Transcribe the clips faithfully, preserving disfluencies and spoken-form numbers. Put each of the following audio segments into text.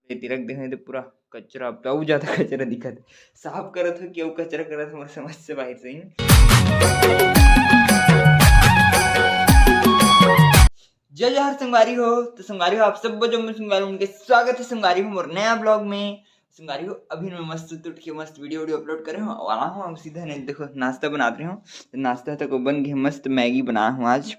एती रख दे हँव, एदे पूरा कचरा, अब तो अउ ज्यादा कचरा दिखत हे। साफ करत हँव कि अउ कचरा करत हँव, मोर समझ से बाहिर सही। जय जोहार संगवारी हो। तो संगवारी हो, आप सब जो संगवारी, उनके स्वागत हे संगवारी हो मोर नया vlog में। संगवारी हो, अभी मैं मस्त उठ के मस्त video वीडियो upload करे हँव, वाला हूँ। अब सीधा नहीं, देखो, नाश्ता बनात रहे हँव। तो नाश्ता तक बन गे, मस्त मैगी बनाए हँव आज।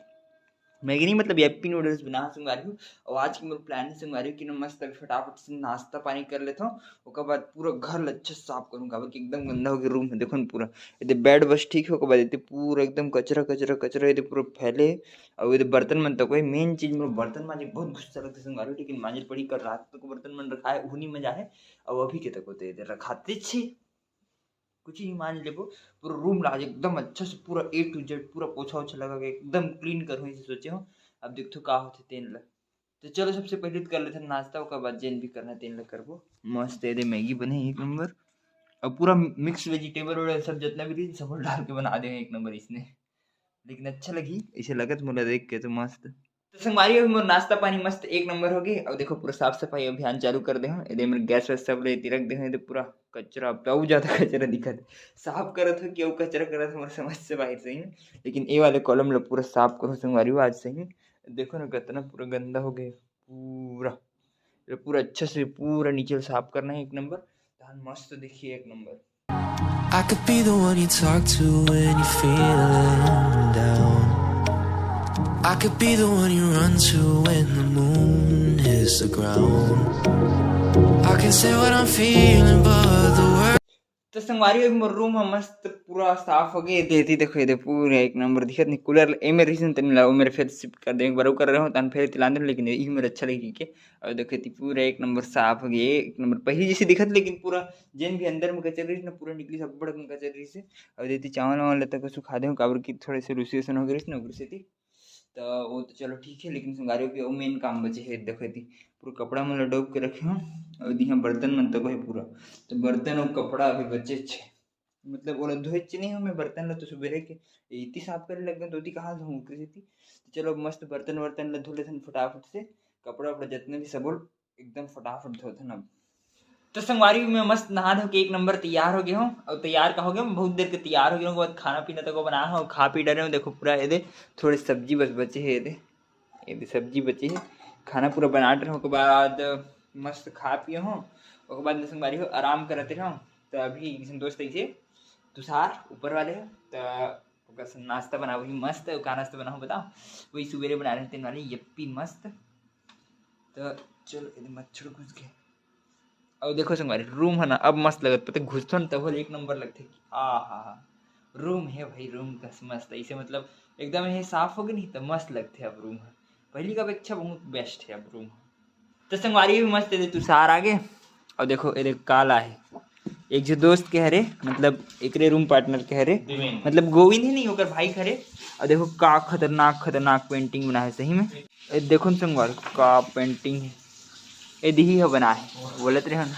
मैगी नहीं, मतलब यप्पी नूडल्स बनाए हँव संगवारी हो। अउ आज के मोर plan हे संगवारी हो कि ना, मस्त अभी फटाफट से नाश्ता पानी कर लेथँव, ओकर बाद पूरा घर ल अच्छा से साफ करहूँ, काबर कि एकदम गंदा हो गे रूम हे। देखो ना, पूरा एदे बेड बस ठीक हे, ओकर बाद एदे पूरा एकदम कचरा, कचरा, कचरा एदे पूरा फैले हे। अउ एदे बर्तन मन तको हे, main चीज मोर बर्तन मांजे बहुत गुस्सा लगथे संगवारी हो, लेकिन मांजे ल पड़ही, कल रात तक बर्तन मन रखाए, उहू नइ मँजाए हे। अउ अभी के तको ते एदे रखातेच हे, कुछ ही मांज लेबो। पूरा रूम ला आज एकदम अच्छा से पूरा A to Z पूरा पोछा ओछा लगा के एकदम clean करहूँ, अइसे सोचे हँव। अब देखथँव का होथे तेन ला। तो चलो, सबसे पहले तो कर लेथन नाश्ता, ओकर बाद जेन भी करना तेन ला करबो। मस्त एदे मैगी बने हे एक नंबर, अउ पूरा mix vegetable वगैरह सब जितना भी रही, सब डाल के बना दे एक नंबर इसने। लेकिन अच्छा लगही, अइसे लगत मोला देख के तो मस्त। तो संगवारी, अभी मोर नाश्ता पानी मस्त एक नंबर हो गे। अउ देखो, पूरा साफ सफाई अभियान चालू कर दे हँव। एदे मेर गैस वैस सब ल एती रख दे हँव, एदे पूरा कचरा, अब तो अउ ज्यादा कचरा दिखत हे। साफ करत हँव कि अउ कचरा करत हँव, मोर समझ से बाहिर सही। लेकिन ए वाले column ल पूरा साफ करहूँ संगवारी हो आज सही। देखो ना, कितना पूरा गंदा हो गे पूरा। ये पूरा अच्छा से पूरा नीचे ल साफ करना हे एक नंबर, तहन मस्त दिखही एक number. I could be the one you talk to when you're feeling down. I could be the one you run to when the moon hits the ground. I can say what I'm feeling, but the world तो संगवारी हो, मोर room ह मस्त पूरा साफ हो गे। एती देखो, एदे पूरा एक नंबर दिखत नहीं। कूलर एमे रहिस, तेन ला ओमे फेर shift कर दे, एक बार अउ कर रहे हँव, तहन फेर एती लान दे, लेकिन इही मेर अच्छा लगही के। अउ देखो, एती पूरा एक नंबर साफ हो गे, एक नंबर पहिली जइसे दिखत, लेकिन पूरा जेन भी अंदर में कचरा रहिस ना, पूरा निकलिस, अब्बड़ अकन कचरा रहिस हे। अउ एती चावल वावल ल तको सुखा दे हँव, काबर कि थोड़े से रूसी असन हो गे रहिस ना, ओकर सेती। तो वो तो चलो ठीक हे, लेकिन संगवारी हो, अउ main काम बचे हे। देखो, एती पूरा कपड़ा मन ल डोब के रखे हँव, अउ एती इहाँ बर्तन मन तको हे पूरा। तो बर्तन अउ कपड़ा अभी बचेच हे, मतलब ओला धोएच नहीं हँव मैं बर्तन ला, तो सुबेरे के एती साफ करे लग गेंव, तो ओती कहाँ धोहूँ, ओकरे सेती। तो चलो, अब मस्त बर्तन वर्तन ला धो लेथन फटाफट से, कपड़ा वपड़ा जितना भी सबो ल एकदम फटाफट धोथन अब। तो संगवारी, मैं मस्त नहा धो के एक नंबर तैयार हो गे हँव। अउ तैयार का हो गे हँव, बहुत देर के तैयार हो गे हँव। ओकर बाद खाना पीना तको बनाए हँव, खा पी डरे हँव। देखो, पूरा एदे थोड़े सब्जी बस बचे हे, एदे, एदे सब्जी बचे हे। खाना पूरा बना डरे हँव, ओकर बाद मस्त खा पिए हँव। ओकर बाद में संगवारी हो, आराम करत रहे हँव। तो अभी जइसन दोस्त अइसे तुषार ऊपर वाले हे, तो ओकर से नाश्ता बनाहूँ मस्त। अउ का नाश्ता बनाहूँ बताओ, वही सुबेरे बनाए रहेंव तेन वाली यप्पी मस्त। तो चलो, एदे मच्छर घुस गे। अउ देखो संगवारी, रूम हे ना, अब मस्त लगत, पता घुसथन तब एक नंबर लगथे। आ हा हा, रूम हे भाई, रूम कस मस्त, अइसे मतलब एकदम ये साफ हो गे नहीं, तो मस्त लगथे अब रूम ह। पहिली का अपेक्षा बहुत best हे अब रूम ह। तो संगवारी, भी मस्त एदे तुषार आ गे। अउ देखो, एदे काला हे, एक जो दोस्त के हरे, मतलब एकरे रूम पार्टनर के हरे, देवेंद्र। मतलब गोविंद हे नहीं, ओकर भाई के हरे। अउ देखो, का खतरनाक खतरनाक पेंटिंग बनाए हे सही में। ए देखो न संगवारी, का पेंटिंग हे, ए दिही ह बनाए हे, बोलत रहे ना,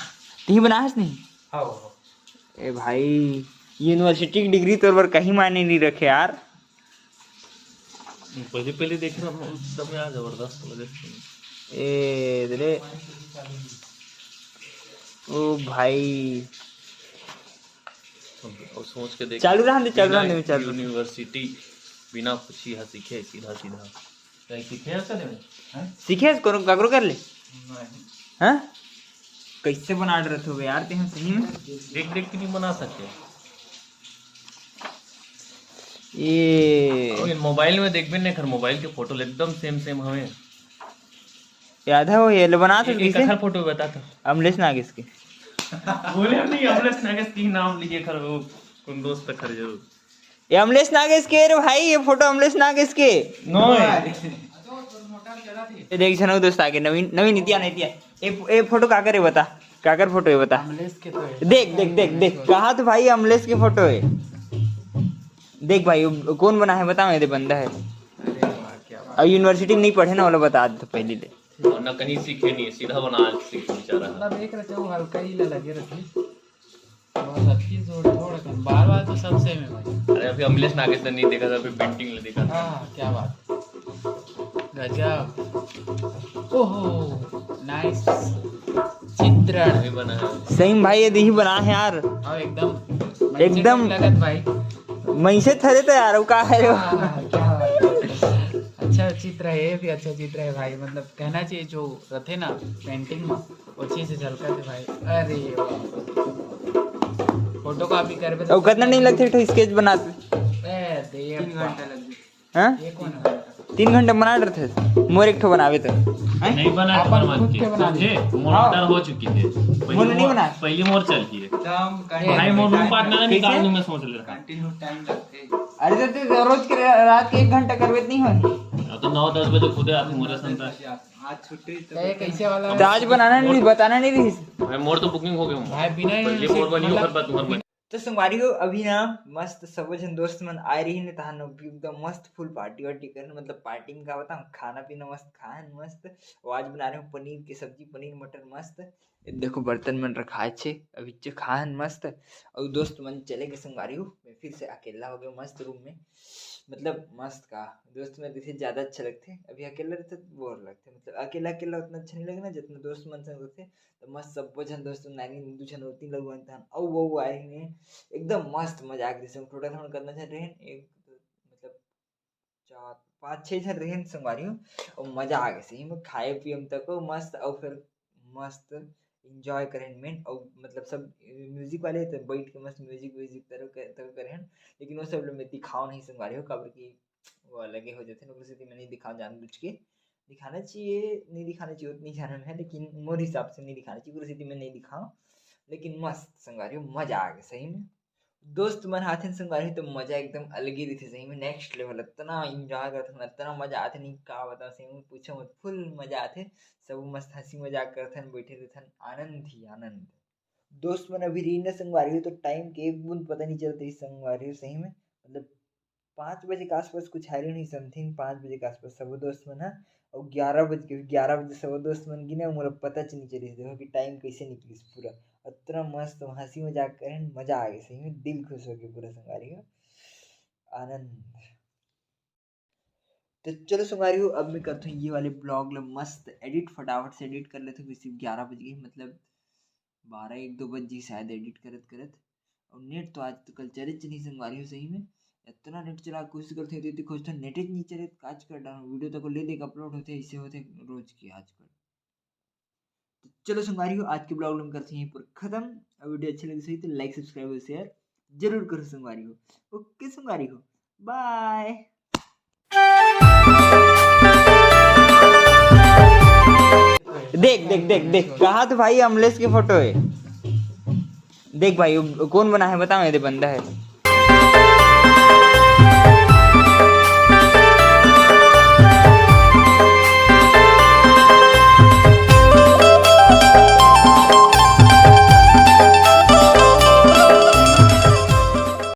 तिही बनाए हस नहीं? हाँ, हाँ। ए भाई, यूनिवर्सिटी के डिग्री तोर बर कहीं मायने नहीं रखे यार। पहले, पहले देखे ना, उस समय आ जबरदस्त लगे। ए रे, ओ भाई। और सोच के देख, चालू रहन दे, चालू बिना रहन दे, चालू। यूनिवर्सिटी, बिना कुछ यहाँ सीखे, सीधा, सीधा। कहीं सीखे ऐसा नहीं? हैं? सीखे ऐसा करो, काकरो कर ले? नहीं। हैं? कैसे बना डरत हो यार, ते हम सही में? देख, देख के नहीं बना सकते। ये और ये मोबाइल में देखबे नहीं कर, मोबाइल के फोटो एकदम same, same हवे। याद है वो, ये ले बना तो ये, ये कैसे? कखर फोटो बता तो। अमलेश नागेश के। बोले नहीं, अमलेश नागेश की नाम लिए कर, वो कौन दोस्त खर जरूर। ये अमलेश नागेश के रे भाई, ये फोटो अमलेश नागेश के। नो है। ये देख झनक दोस्त आगे, नवीन, नवीन इतिया नहीं इतिया। ए, ए फोटो काकर हे बता, काकर फोटो हे बता। अमलेश के तो है। देख, देख, देख, देख, कहा तो भाई अमलेश के फोटो हे। देख भाई, वो कौन बना है बताओ, ये बंदा है। अरे वाह, क्या बात। अब यूनिवर्सिटी में नहीं पढ़े ना, वाला बता दे तो पहले ले। और ना कहीं सीखे नहीं, सीधा बना सीखे बेचारा। मतलब एक रचा वो हल्का ही लगे रहती। बस अतकी जोड़ थोड़ा कम, बार बार तो सब same है भाई। अरे अभी अमलेश नागेश ने नहीं देखा था, अभी पेंटिंग ले देखा था। हाँ, क्या बात। गजब। ओहो, nice। चित्र भी बना है। सही में भाई, ये दिही बना है यार। हाँ, एकदम एकदम। लगत भाई। मैसे थरे तो यार, वो का है वो? हाँ, क्या बात है। अच्छा चित्र है, ये भी अच्छा चित्र है भाई। मतलब कहना चाहिए, जो रथे ना पेंटिंग में, वो चीज झलकत है भाई। अरे वाह। फोटो कॉपी करबे तो और कितना नहीं लगथे एक ठो स्केच बनाते? ए, दे तीन घंटा लग गया। हाँ? ये कौन है? तीन घंटा बना रहे थे, मोर एक ठो बनावे तो। नहीं बना अपन तुम्हारे खुद मन के के, बना समझे? लिए। मोर हाँ। Order हो चुकी है। पहली मोर नहीं मोर, बना। पहली मोर चल की है। एकदम भाई, मोर रूम पार्टनर कैसे? निकाल दूं, मैं सोच ले रहा। कंटिन्यू टाइम लगते। अरे तो तू रोज के रा-, रात के एक घंटा करबे तो नहीं हो? अब तो नौ दस बजे खुदे आते मोरे संता। आज छुट्टी तो ए, कैसे वाला तो आज बनाना नहीं, बताना नहीं रही। भाई, मोर तो बुकिंग हो गया। भाई, बिना ही पहली मोर बनी, मतलब ओकर बाद तुम्हारे मन। तो संगवारी हो, अभी ना मस्त सबो झन दोस्त मन आए रही ने, तहान एकदम मस्त फुल पार्टी वार्टी करन, मतलब पार्टी में का बताऊं, खाना पीना मस्त खाहन मस्त। और आज बना रहे हो पनीर की सब्जी, पनीर मटर मस्त। ये देखो बर्तन मन रखाए छे, अभी जो खाहन मस्त। और दोस्त मन चले गए संगवारी हो, मैं फिर से अकेला हो गया मस्त रूम में। मतलब मस्त का दोस्त मन जैसे ज्यादा अच्छा लगते, अभी अकेला रहते तो बोर लगते, मतलब अकेला अकेला उतना अच्छा नहीं लगना जितना दोस्त मन संग रहते। तो मस्त सब्बो झन दोस्त मन आए रहिन, दू झन ओती लगवन तहन, अउ वो आए रहिन, एकदम मस्त मजा आ गई। टोटल हमन कतना झन रहिन, एक, मतलब चार, पाँच, छः झन रहिन संगवारी हो, अउ मजा आ गई सही में, खाए पिए में तको मस्त, अउ फिर मस्त एंजॉय करेन मेन, अउ मतलब सब म्यूजिक वाले तो बैठ के मस्त म्यूजिक व्यूजिक तरो तरो करेन, लेकिन वो सब लोग में दिखाओ नहीं संगवारी हो, काबर कि वो अलगे हो जाते, ओकर सेती मैं नहीं दिखाओ जान बुझ के। दिखाना चाहिए, नहीं दिखाना चाहिए, उतनी जानन है, लेकिन मोर हिसाब से नहीं दिखाना चाहिए, ओकर सेती मैं नहीं दिखाओ। लेकिन मस्त संगवारी हो, मजा आ गया सही में। दोस्त मन हाथे संगवारी हो तो मजा एकदम अलग ही रहते सही में, नेक्स्ट लेवल। इतना एंजॉय करते हैं, इतना मजा आते नहीं, का बताओ सही में, पूछो मत, फुल मजा आते। सब मस्त हंसी मजाक करते हैं, बैठे रहते हैं, आनंद ही आनंद। दोस्त मन अभी रही ना संगवारी हो, तो टाइम के एक बूंद पता नहीं चलते इस संगवारी हो सही में। मतलब पाँच बजे के आसपास कुछ हायरिंग हुई, समथिंग पाँच बजे के आसपास सबो दोस्त मन ह, अउ ग्यारह बज के, ग्यारह बजे सबो दोस्त मन गिने, मोला पता च नहीं चलिस, देखो कि टाइम कैसे निकलिस पूरा। अतना मस्त हंसी मजाक करेन, मजा आ गया सही में, दिल खुश हो गया पूरा संगवारी हो, आनंद। तो चलो संगवारी हो, अब मैं करता हूँ ये वाले ब्लॉग ला मस्त एडिट, फटाफट से एडिट कर लेता हूँ, सिर्फ ग्यारह बज गए, मतलब बारह एक दो बज जी शायद एडिट करत करत। और नेट तो आज तो कल चले च नहीं संगवारी हो सही में, इतना नेट चला कोशिश करते हैं तो खोजते नेट ही नहीं चले, काज कर डालो, वीडियो तक ले देख अपलोड होते, ऐसे होते रोज की आजकल। तो चलो संगवारी हो, आज के ब्लॉग हम करते हैं यहीं पर खत्म। और वीडियो अच्छी लगी सही तो लाइक सब्सक्राइब और शेयर जरूर करो संगवारी हो। ओके संगवारी हो, बाय। देख देख देख देख, कहा तो भाई अमलेश के फोटो है। देख भाई, वो कौन बना है बताओ, ये बंदा है।